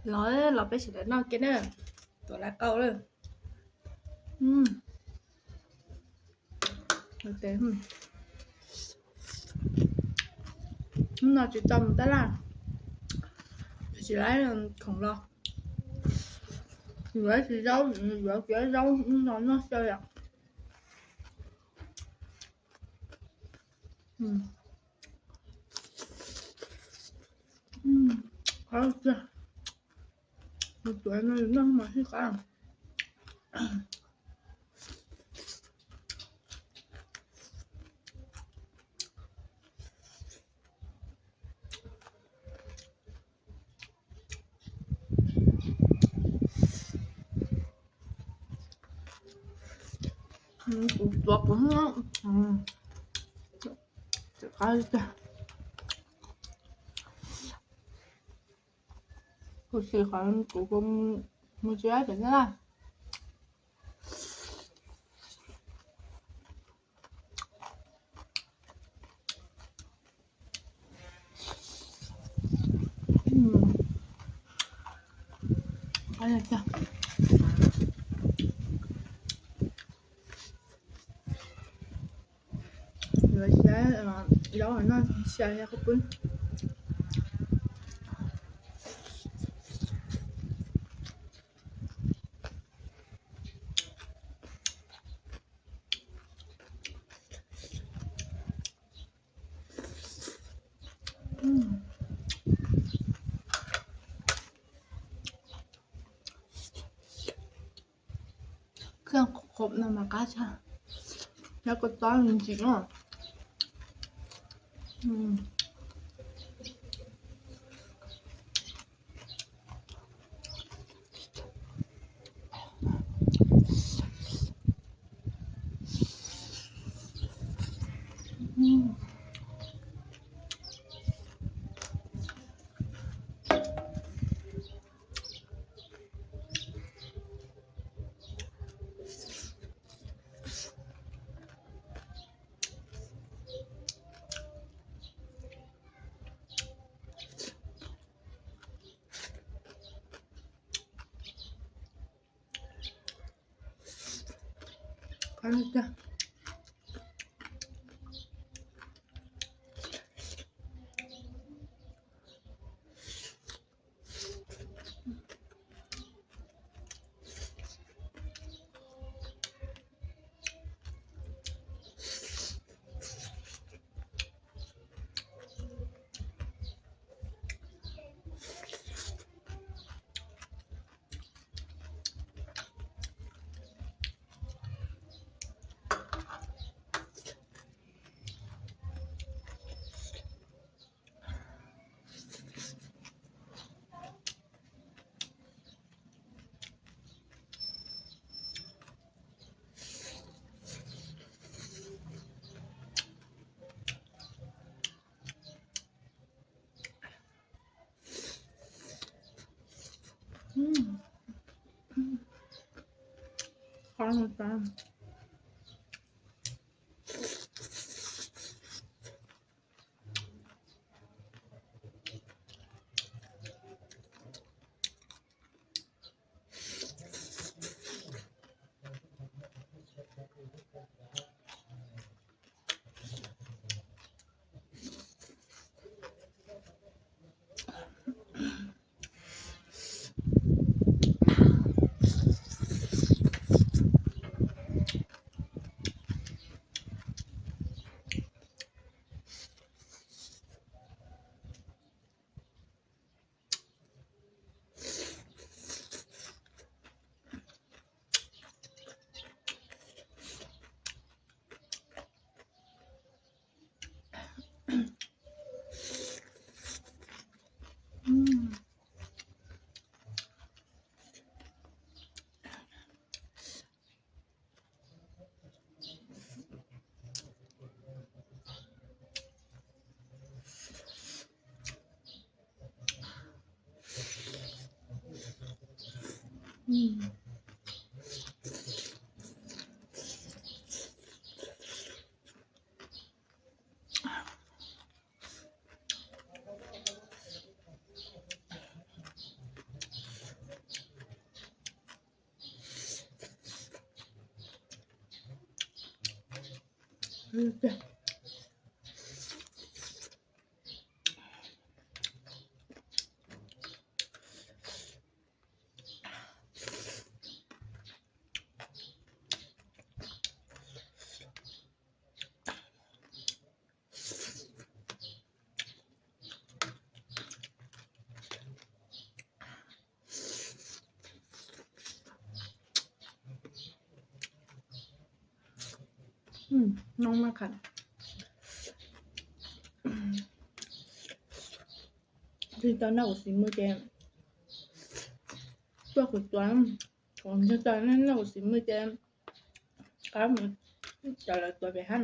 Los, los peb sawv daws noj kiag na. Tuam lais qau lawm. Hnub no tsis tau mus tab laj, tsis laiv khoom los, yuav tsis zaub, yuav kiav zaub no noj xyaw yom. Qhov tiag, mus tuav no noj mas sib qab. Kuv tuav kuv, kuv xis qhov kuv mus tsis dab pem na. Yuav xyaw zaub no xyaw qhov pwb. Keej qhuav no mas qab tshaj, nyob kua txob me ntsis na. Qhov no tas. Noj mas qhov tsis tau noj kuv xis mws ces tuaj kuv tuav, kuv tsis tau noj kuv xis mws ces qab mus cov lawv tuav pem hab.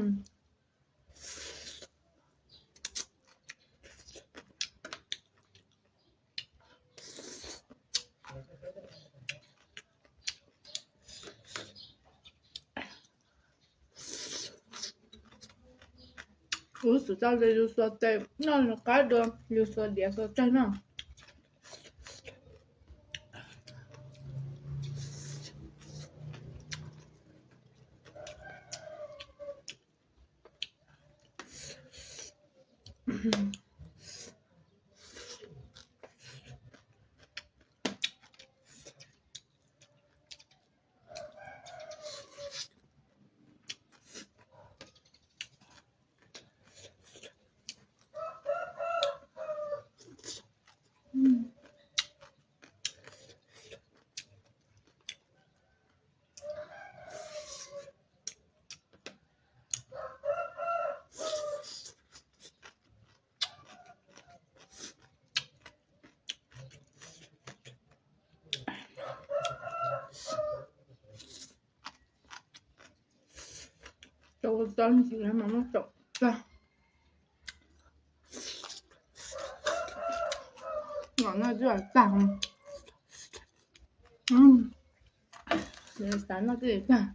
Kuv xub tau li yus xuas tes noj nws qab dua yus xuas diav xuas tsawg no. Rau tau ntsis mas muab tau tag. Ngam no twb tag. Xav noj twb tag.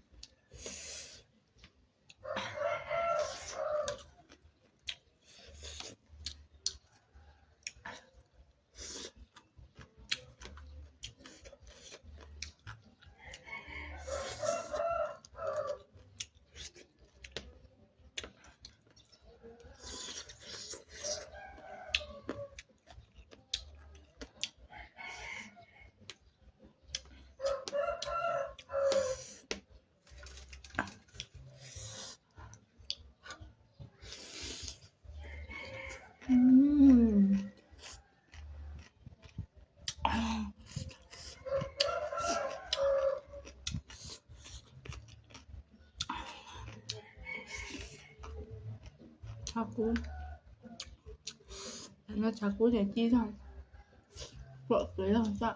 Tshav kub, no tshav kub ces ci zog, pom kev zog xwb.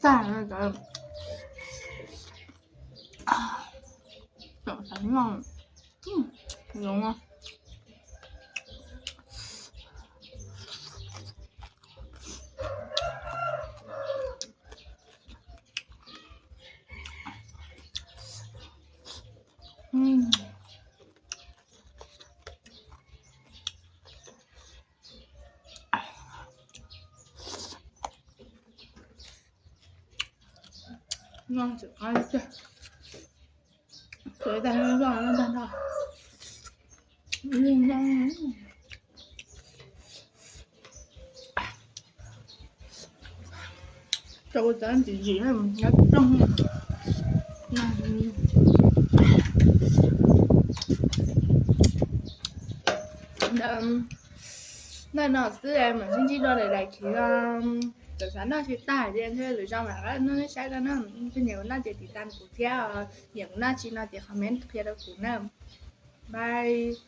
Tag, tsom xav noj, zoo. Noj tsis qab tiag. Khuv tag, noj tag nrho. Rau ua tsav ntsim zim, nyob rooj. Noj no xwb mam sib ntsib dua lwm daim khiv. Txawm xav noj tsis tag tias ntshe lwm zaus mam rov qab noj saib dua na. Nyiam kuv noj ces tiv tas kuv thiab, nyiam kuv noj tsis no ces comment qhia rau kuv na. Bye.